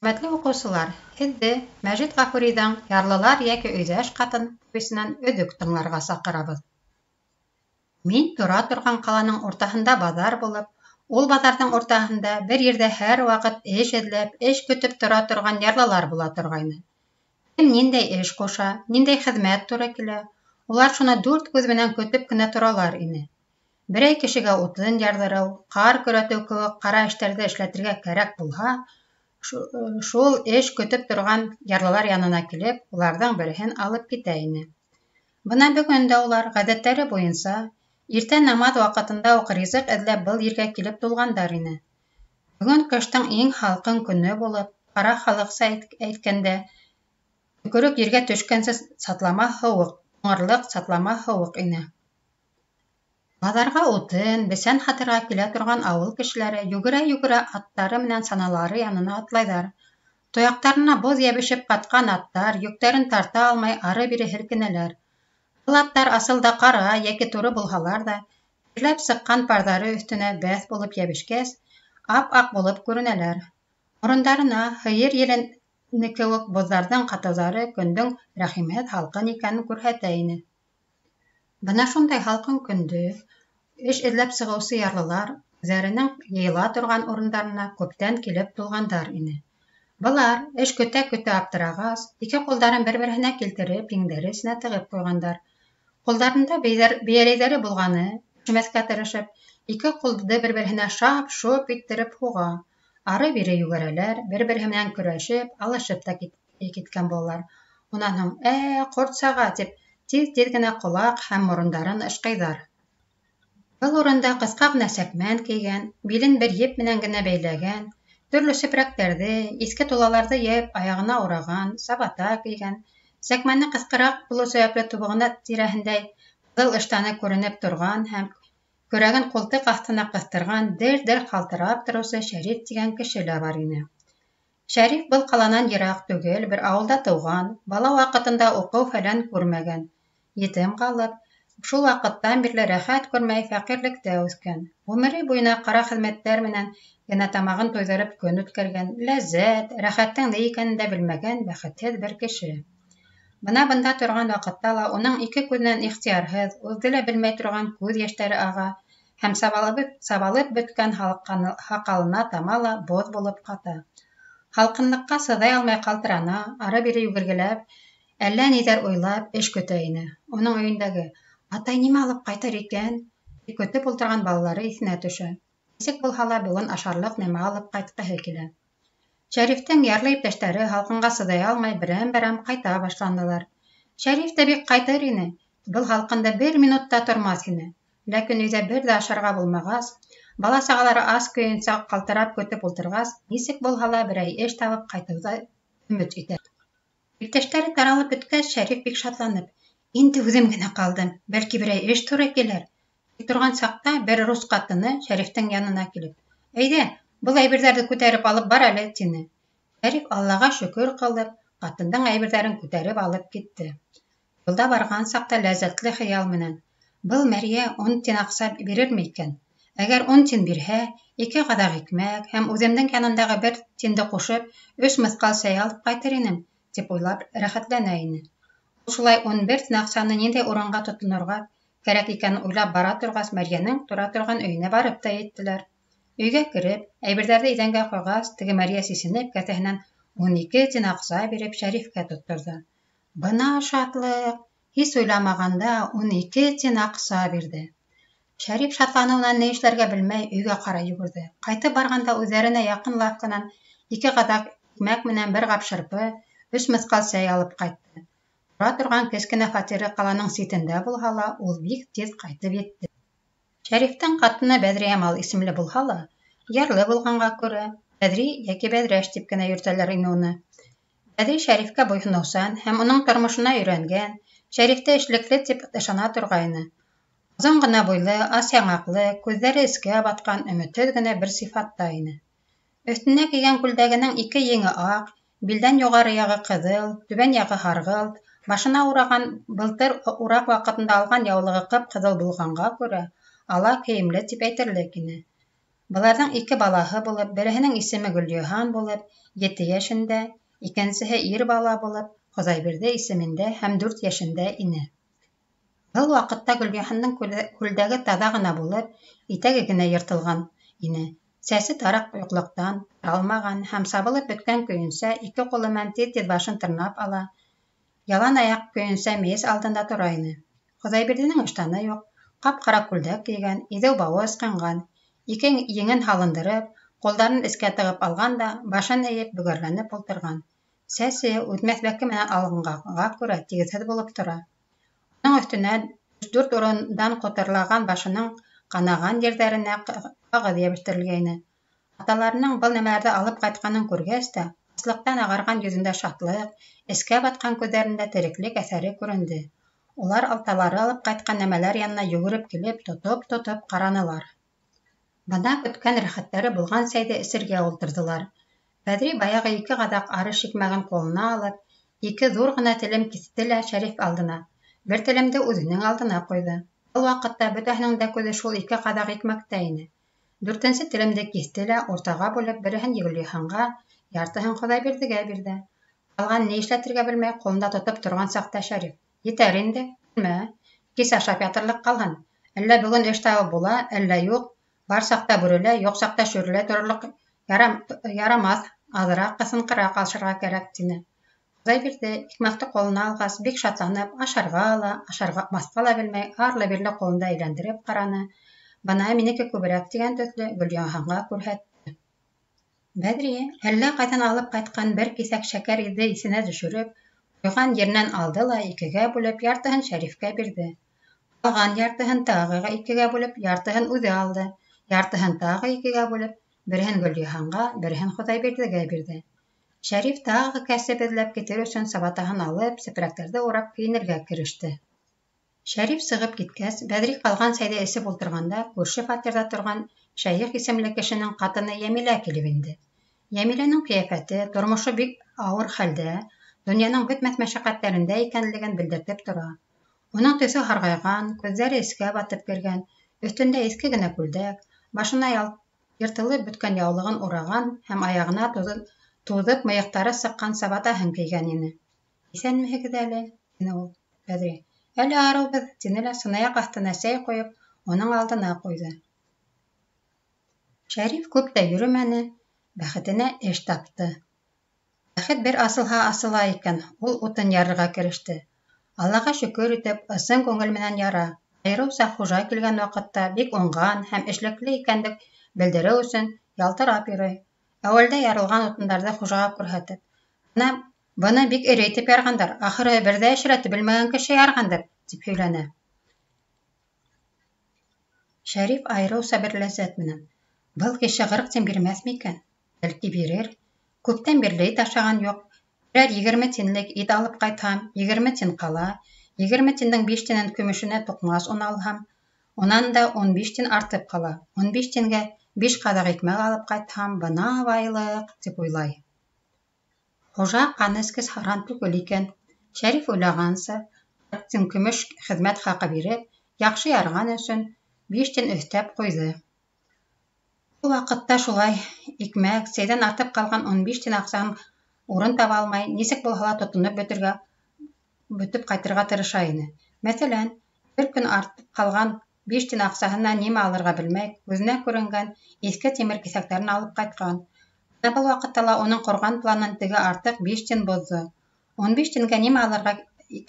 Хөрмәтле уҡыусылар, һеҙҙе Мәжит Ғафуриҙың «Ярлылар йәки өйҙәш ҡатын» повесынан өҙөк тыңларға саҡырабыҙ. Мин тора торған ҡаланың уртаһында баҙар булып, ул баҙарҙың уртаһында бер ерҙә һәр ваҡыт эш эҙләп, эш көтөп тора торған ярлылар була торғайны. Кем ниндәй эш ҡуша, ниндәй хеҙмәт тура килә, улар шуны дүрт күҙ менән көтөп кенә торалар ине. Берәй кешегә утын ярҙырыу, ҡар көрәтеү кеүек ҡара эштәрҙе эшләтергә кәрәк булһа, шул эш көтөп торған ярлылар янына килеп, уларҙың береһен алып китә ине. Бына бөгөн дә улар, ғәҙәттәре буйынса, иртә намаҙ ваҡытында уҡ ризыҡ эҙләп был ергә килеп тулғандар ине. Бөгөн ҡыштың иң һалҡын көнө булып, ҡара халыҡса әйткәндә, төкөрөк ергә төшкәнсе сатлама һыуыҡ, туңырлыҡ сатлама һыуыҡ ине. Баҙарға утын, бесән һатырға килә торған ауыл кешеләре йүгерә-йүгерә аттары менән саналары янына атлайҙар. Тояҡтарына боҙ йәбешеп ҡатҡан аттар йөктәрен тарта алмай ары-бире һелкенәләр. Был аттар асылда ҡара йәки туры булһалар ҙа, тирләп сыҡҡан парҙары өҫтөнә бәҫ булып йәбешкәс, ап-аҡ булып күренәләр. Морондарына һыйыр елене кеүек боҙҙарҙың ҡатыуҙары көндөң рәхимһеҙ һалҡын икәнен күрһәтә ине. Бына шундай һалҡын көндө эш эҙләп сығыусы ярлылар үҙҙәренең йыйыла торған урындарына күптән килеп тулғандар ине. Былар, эш көтә-көтә аптырағас, ике ҡулдарын бер-береһенә килтереп, еңдәре эсенә тығып ҡуйғандар. Ҡулдарында бейәләйҙәре булғаны, өшөмәҫкә тырышып, ике ҡулды бер-береһенә шап-шоп иттереп һуға. Ары-бире йүгерәләр, бер-береһе менән көрәшеп, алышып та киткән булалар. Унан һуң, ҡорт саға, тип, тиҙ-тиҙ генә ҡолаҡ һәм морондарын ышҡыйҙар. Был урында ҡыҫҡа ғына сәкмән кейгән, билен бер еп менән генә бәйләгән, төрлө сепрәктәрҙе, иҫке тулаларҙы йыйып аяғына ураған, сабата кейгән, сәкмәне ҡыҫҡараҡ булыу сәбәпле тубығына тирәһендә ҡыҙыл ыштаны күренеп торған һәм көрәген ҡултыҡ аҫтына ҡыҫтырған дер-дер ҡалтырап тороусы Шәриф тигән кеше лә бар ине. Шәриф был ҡаланан йыраҡ түгел бер ауылда тыуған, бала ваҡытында уҡыу-фәлән күрмәгән, етем ҡалып, шул ваҡыттан бирле рәхәт күрмәй фәҡирлектә үҫкән, ғүмере буйына ҡара хеҙмәттәр менән генә тамағын туйҙырып көн үткәргән, ләззәт, рәхәттең ни икәнен дә белмәгән бәхетһеҙ бер кеше. Бына бында торған ваҡытта ла уның ике күҙенән ихтыярһыҙ, үҙе лә белмәй торған күҙ йәштәре аға һәм сабалып бөткән һаҡалына тама ла боҙ булып ҡата. Һалҡынлыҡҡа сыҙай алмай ҡалтырана, ары-бире йүгергеләп, әллә ниҙәр уйлап, эш көтә ине. Уның өйөндәге «Атай нимә алып ҡайтыр икән?» тип көтөп ултырған балалары иҫенә төшә. Нисек булһа ла бөгөн ашарлыҡ нәмә алып ҡайтҡыһы килә. Шәрифтең ярлы иптәштәре һалҡынға сыҙай алмай берәм-берәм ҡайта башланылар. Шәриф тә бик ҡайтыр ине, был һалҡында бер минут та тормаҫ ине. Ләкин өйҙә бер ҙә ашарға булмағас, бала-сағалары ас көйөнсә ҡалтырап көтөп ултырғас, нисек булһа ла берәй эш табып ҡайтыуҙы өмөт итә. Иптәштәре таралып бөткәс, Шәриф бик шатланып, «Инде үҙем генә ҡалдым, бәлки берәй эш тура килер», тип торған саҡта бер рус ҡатыны Шәрифтең янына килеп, «Әйҙә, был әйберҙәрҙе күтәреп алып бар әле», тине. Шәриф Аллаға шөкөр ҡылып, ҡатындың әйберҙәрен күтәреп алып китте. Юлда барған саҡта ләззәтле хыял менән, «Был мәрйә 10 тин аҡса бирерме икән? Әгәр 10 тин бирһә, 2 ҡаҙаҡ икмәк һәм үҙемдең янындағы 1 тинде ҡушып, 3 мыҫҡал сәй алып ҡайтыр инем», тип уйлап рәхәтләнә ине. Ул шулай 11 тин аҡсаны ниндәй урынға тотонорға кәрәк икәнен уйлап бара торғас, мәрйәнең тора торған өйөнә барып та еттеләр. Өйгә кереп, әйберҙәрҙе иҙәнгә ҡуйғас, теге мәрйә сисенеп, кеҫәһенән 12 тин аҡса биреп Шәрифкә тотторҙо. Бына шатлыҡ! Һис уйламағанда 12 тин аҡса бирҙе. Шәриф шатланыуынан ни эшләргә белмәй өйгә ҡарай йүгерҙе. Ҡайтып барғанда үҙҙәренә яҡын лавканан 2 ҡаҙаҡ икмәк менән 1 ҡап шырпы, 3 мыҫҡал сәй алып ҡайтты. Тора торған кескенә фатиры ҡаланың ситендә булһа ла, ул бик тиҙ ҡайтып етте. Шәрифтең ҡатыны Бәҙриямал исемле булһа ла, ярлы булғанға күрә Бәҙри йәки Бәҙрәш тип кенә йөрөтәләр ине уны. Бәҙри Шәрифкә буйһоноусан һәм уның тормошона өйрәнгән, Шәрифте эшлекле тип ышана торғайны. Оҙон ғына буйлы, ас яңаҡлы, күҙҙәре эскә батҡан, өмөтһөҙ генә бер сифатта ине. Өҫтөнә кейгән күлдәгенең 2 еңе аҡ, билдән юғары яғы ҡыҙыл, түбән яғы һарғылт, башына ураған былтыр ураҡ ваҡытында алған яулығы ҡып-ҡыҙыл булғанға күрә, ала кейемле тип әйтерлек ине. Быларҙың 2 балаһы булып, береһенең исеме Гөлйыһан булып, 7 йәшендә, икенсеһе ир бала булып, Хоҙайбирҙе исемендә һәм 4 йәшендә ине. Был ваҡытта Гөлйыһандың күлдәге таҙа ғына булып, итәге генә йыртылған ине. Сәсе тараҡ юҡлыҡтан таралмаған һәм сабылып бөткән көйөнсә ике ҡулы менән тиҙ-тиҙ башын тырнап ала, ялан аяҡ көйөнсә мейес алдында тора ине. Хоҙайбирҙенең ыштаны юҡ, ҡап-ҡара күлдәк кейгән, иҙеү бауы ысҡынған, ике еңен һалындырып, ҡулдарын эскә тығып алған да, башын эйеп, бөгәрләнеп ултырған. Сәсе үтмәҫ бәке менән алынғанға күрә тигеҙһеҙ булып тора. Уның өҫтөнә 3-4 урындан ҡотырлаған башының ҡанаған ерҙәренә ҡағыҙ йәбештерелгәйне. Аталарының был нәмәләрҙе алып ҡайтҡанын күргәс тә, аслыҡтан ағарған йөҙөндә шатлыҡ, эскә батҡан күҙҙәрендә тереклек әҫәре күренде. Улар аталары алып ҡайтҡан нәмәләр янына йүгереп килеп, тотоп-тотоп ҡаранылар. Бына көткән рәхәттәре булған сәйҙе эсергә ултырҙылар. Бәҙри баяғы 2 ҡаҙаҡ арыш икмәген ҡулына алып, 2 ҙур ғына телем киҫте лә Шәриф алдына, бер телемде үҙенең алдына ҡуйҙы. Был ваҡытта бөтәһенең дә күҙе шул 2 ҡаҙаҡ икмәктә ине. 4-нсе телемде киҫте лә уртаға бүлеп, береһен Гөлйыһанға, яртыһын Хоҙайбирҙегә бирҙе. Ҡалған ни эшләтергә белмәй, ҡулында тотоп торған саҡта Шәриф: "Етәр инде, көлмә, кис ашап ятырлыҡ ҡалһын. Әллә бөгөн эш табып була, әллә юҡ. Бар саҡта бүрелә, юҡ саҡта шүрелә торорлоҡ ярамаҫ, аҙыраҡ ҡыҫынҡыраҡ ашарға кәрәк", тине. Хоҙайбирҙе икмәкте ҡулына алғас, бик шатланып, ашарға ла, ашармаҫҡа ла белмәй, арлы-бирле ҡулында әйләндереп ҡараны. Бына минеке күберәк тигән төҫлө Гөлйыһанға күрһәтте. Бәҙри әллә ҡайҙан алып ҡайтҡан бер киҫәк шәкәр иҙе иҫенә төшөрөп, ҡуйған еренән алды ла 2-гә бүлеп, яртыһын Шәрифкә бирҙе. Ҡалған яртыһын тағы 2-гә бүлеп, яртыһын үҙе алды, яртыһын тағы 2-гә бүлеп, береһен Гөлйыһанға, береһен Хоҙайбирҙегә бирҙе. Шәриф тағы кәсеп эҙләп китер өсөн сабатаһын алып, сепрәктәрҙе урап кейенергә кереште. Шәриф сығып киткәс, Бәҙри ҡалған сәйҙе эсеп ултырғанда, күрше фатирҙа торған Шәйех исемле кешенең ҡатыны Йәмилә килеп инде. Йәмиләнең ҡиәфәте, тормошо бик ауыр хәлдә, донъяның бөтмәҫ мәшәҡәттәрендә икәнлеген белдертеп тора. Уның төҫө һарғайған, күҙҙәре эскә батып кергән, өҫтөндә иҫке генә күлдәк, башына йыртылып бөткән яулығын ураған һәм аяғына туҙып мыйыҡтары сыҡҡан сабатаһын кейгән ине. "Иҫәнмеһегеҙ әле?" тине ул. Бәҙри: "Әле арыубыҙ", тине лә сынаяҡ аҫтына сәй ҡойоп, уның алдына ҡуйҙы. Шәриф күп тә йөрөмәне, бәхетенә эш тапты. Бәхет бер асылһа асыла икән, ул утын ярырға кереште. Аллаға шөкөр итеп, ысын күңел менән яра. Айырыуса хужа килгән ваҡытта бик уңған һәм эшлекле икәнлек белдереү өсөн ялтырап йөрөй. Әүәлдә ярылған утындарҙы хужаға күрһәтеп, "Бына быны бик эре итеп ярғандар, ахыры бер ҙә эшләтеп белмәгән кеше ярғандыр", тип һөйләнә. Шәриф айырыуса бер ләззәт менән: "Был кеше 40 тин бирмәҫме икән? Бәлки бирер. Күптән бирле ит ашаған юҡ. Берәр 20 тинлек ит алып ҡайтһам, 20 тин ҡала. 20 тиндең 5 тинен көмөшөнә туҡмас он алһам, унан да 15 тин артып ҡала. 15 тингә 5 ҡаҙаҡ икмәк алып ҡайтһам, бына байлыҡ", тип уйлай. Хужа ҡан эскес һаран түгел икән. Шәриф уйлағанса, 40 тин көмөш хеҙмәт хаҡы биреп, яҡшы ярған өсөн 5 тин өҫтәп ҡуйҙы. Ул ваҡытта шулай икмәк, сәйҙән артып ҡалған 15 тин аҡсаһын урын таба алмай, нисек булһа ла тотоноп бөтөп ҡайтырға тырыша ине. Мәҫәлән, бер көн артып ҡалған 5 тин аҡсаһына нимә алырға белмәй, күҙенә күренгән иҫке тимер киҫәктәрен алып ҡайтҡан. Бына был ваҡытта ла уның ҡорған планын теге артыҡ 5 тин боҙҙо. 15 тингә нимә алырға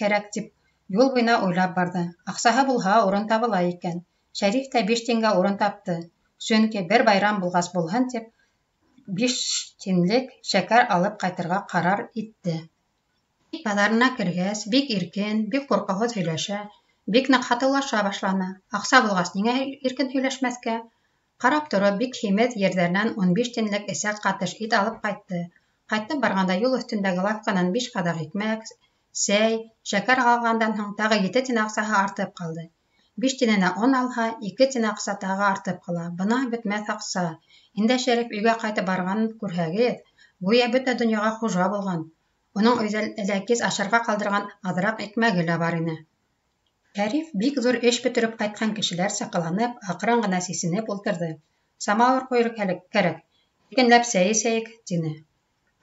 кәрәк тип юл буйына уйлап барҙы. Аҡсаһы булһа, урын табыла икән. Шәриф тә 5 тингә урын тапты. Сөнки бер байрам булғас булһын тип 5 тинлек шәкәр алып ҡайтырға ҡарар итте. Ит баҙарына кергәс, бик иркен, бик ҡурҡыуһыҙ һөйләшә, бик ныҡ һатыулаша башланы. Аҡса булғас, ниңә иркен һөйләшмәҫкә? Ҡарап тороп, бик һимеҙ ерҙәренән 15 тинлек эсәк ҡатыш ит алып ҡайтты. Ҡайтып барғанда юл өҫтөндәге лавканан 5 ҡаҙаҡ икмәк, сәй, шәкәр алғандан һуң тағы 7 тин аҡсаһы артып ҡалды. 5 тиненә он алһа, 2 тин аҡса тағы артып ҡала. Бына бөтмәҫ аҡса. Инде Шәриф өйгә ҡайтып барғанын күрһәгеҙ, гүйә бөтә донъяға хужа булған. Уның өйҙә кис ашарға ҡалдырған аҙыраҡ икмәге лә бар ине. Шәриф бик ҙур эш бөтөрөп ҡайтҡан кешеләрсә ҡыланып, аҡрын ғына сисенеп ултырҙы. "Самауыр ҡуйыр кәрәк, иркенләп сәй эсәйек", тине.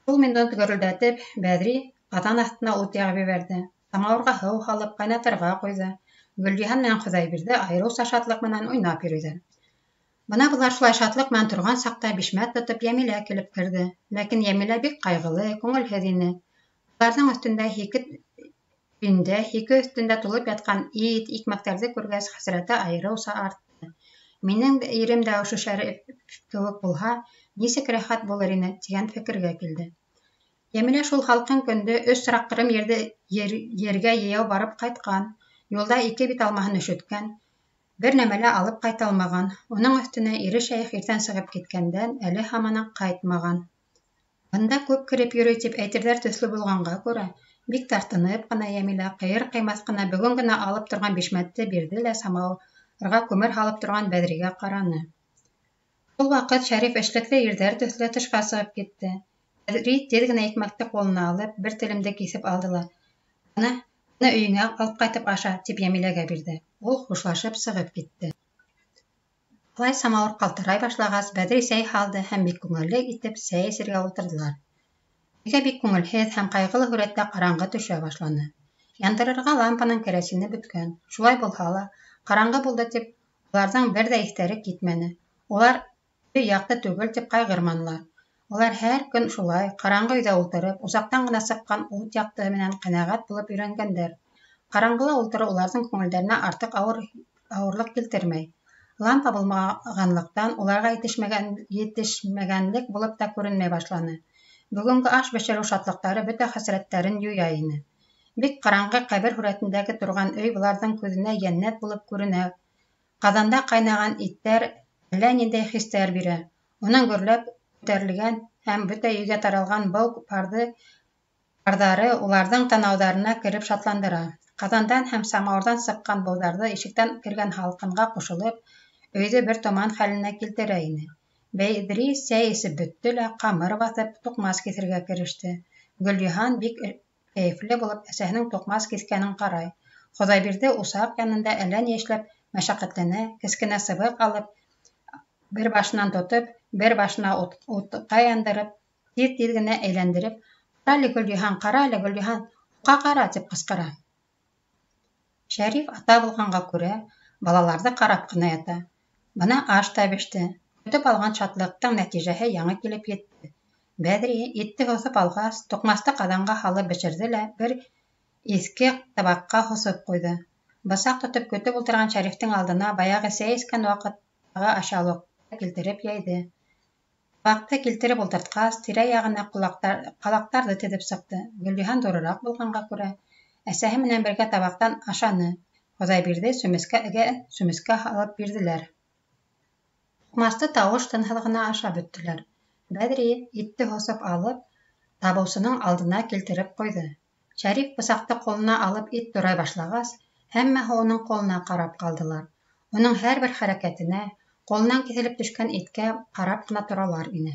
Шул минут гөрөлдәтеп Бәҙри ҡаҙан аҫтына ут яғып ебәрҙе, самауырға һыу һалып ҡайнатырға ҡуйҙы. Гөлйыһан менән Хоҙайбирҙе айырыуса шатлыҡ менән уйнап йөрөйҙәр. Бына былар шулай шатлыҡ менән торған саҡта бишмәт тотоп Йәмилә килеп керҙе. Ләкин Йәмилә бик ҡайғылы, күңелһеҙ ине. Уларҙың өҫтөндә һике өйөндә һике өҫтөндә тулып ятҡан ит, икмәктәрҙе күргәс, хәсрәте айырыуса артты. Минең ирем дә ошо Шәриф кеүек булһа, нисек рәхәт булыр ине, тигән фекергә килде. Йәмилә шул һалҡын көндө 3 саҡрым ерҙе ергә йәйәү барып ҡайтҡан, юлда 2 бит алмаһын өшөткән, бер нәмә лә алып ҡайта алмаған. Уның өҫтөнә ире Шәйх иртән сығып киткәндән әле һаман ҡайтмаған. Бында күп кереп йөрөй тип әйтерҙәр төҫлө булғанға күрә, бик тартынып ҡына Йәмилә ҡыйыр-ҡыймаҫ ҡына бөгөн генә алып торған бишмәтте бирҙе лә самауырға күмер һалып торған Бәҙригә ҡараны. Шул ваҡыт Шәриф эшлекле ирҙәр төҫлө тышҡа сығып китте. Бәҙри тиҙ генә икмәкте ҡулына алып, бер телемде киҫеп алды ла, "Быны өйөңә алып ҡайтып аша", тип Йәмиләгә бирҙе. Ул хушлашып сығып китте. Былай самауыр ҡалтырай башлағас, Бәҙри сәй һалды һәм бик күңелле итеп сәй эсергә ултырҙылар. Өйгә бик күңелһеҙ һәм ҡайғылы һүрәттә ҡараңғы төшә башланы. Яндырырға лампаның кәрәсине бөткән. Шулай булһа ла, ҡараңғы булды тип, уларҙың бер ҙә иҫтәре китмәне. Улар өй яҡты түгел тип ҡайғырманылар. Улар һәр көн шулай ҡараңғы өйҙә ултырып, усаҡтан ғына сыҡҡан ут яҡтыһы менән ҡәнәғәт булып өйрәнгәндәр. Ҡараңғыла ултырыу уларҙың күңелдәренә артыҡ ауырлыҡ килтермәй. Лампа булмағанлыҡтан уларға етешмәгәнлек булып та күренмәй башланы. Бөгөнгө аш бешереү шатлыҡтары бөтә хәсрәттәрен юя ине. Бик ҡараңғы ҡәбер һүрәтендәге торған өй быларҙың күҙенә йәннәт булып күренә. Ҡаҙанда ҡайнаған иттәр әллә ниндәй хистәр бирә. Уның гөрләп күтәрелгән һәм бөтә өйгә таралған был парҙары уларҙың танауҙарына кереп шатландыра. Ҡаҙандан һәм самауырҙан сыҡҡан быуҙарҙы ишектән кергән һалҡынға ҡушылып, өйҙө бер томан хәленә килтерә ине. Бәҙри сәй эсеп бөттө лә, ҡамыр баҫып, туҡмас киҫергә кереште. Гөлйыһан бик кәйефле булып әсәһенең туҡмас киҫкәнен ҡарай. Хоҙайбирҙе усаҡ янында әллә ни эшләп мәшәҡәтләнә, кескенә сыбыҡ алып, бер башынан тотоп, бер башына утҡа яндырып, тиҙ-тиҙ генә әйләндереп, "Ҡара әле, Гөлйыһан, ҡара әле, Гөлйыһан, утҡа ҡара", тип ҡысҡыра. Шәриф ата булғанға күрә, балаларҙы ҡарап ҡына ята. Бына аш та беште. Көтөп алған шатлыҡтың нәтижәһе яңы килеп етте. Бәҙри итте һоҫоп алғас, туҡмасты ҡаҙанға һалып бешерҙе лә бер иҫке табаҡҡа һоҫоп ҡуйҙы. Бысаҡ тотоп көтөп ултырған Шәрифтең алдына баяғы сәй эскән ваҡыттағы ашъяулыҡты килтереп йәйҙе. Табаҡты килтереп ултыртҡас, тирә-яғына ҡалаҡтарҙы теҙеп сыҡты. Гөлйыһан ҙурыраҡ булғанға күрә, әсәһе менән бергә табаҡтан ашаны. Хоҙайбирҙе сүмескә һалып бирҙеләр. Туҡмасты тауыш-тынһыҙ ғына ашап бөттөләр. Бәҙри итте һоҫоп алып, табыусының алдына килтереп ҡуйҙы. Шәриф бысаҡты ҡулына алып ит турай башлағас, һәммәһе уның ҡулына ҡарап ҡалдылар. Уның һәр бер хәрәкәтенә, ҡулынан киҫелеп төшкән иткә ҡарап ҡына торалар ине.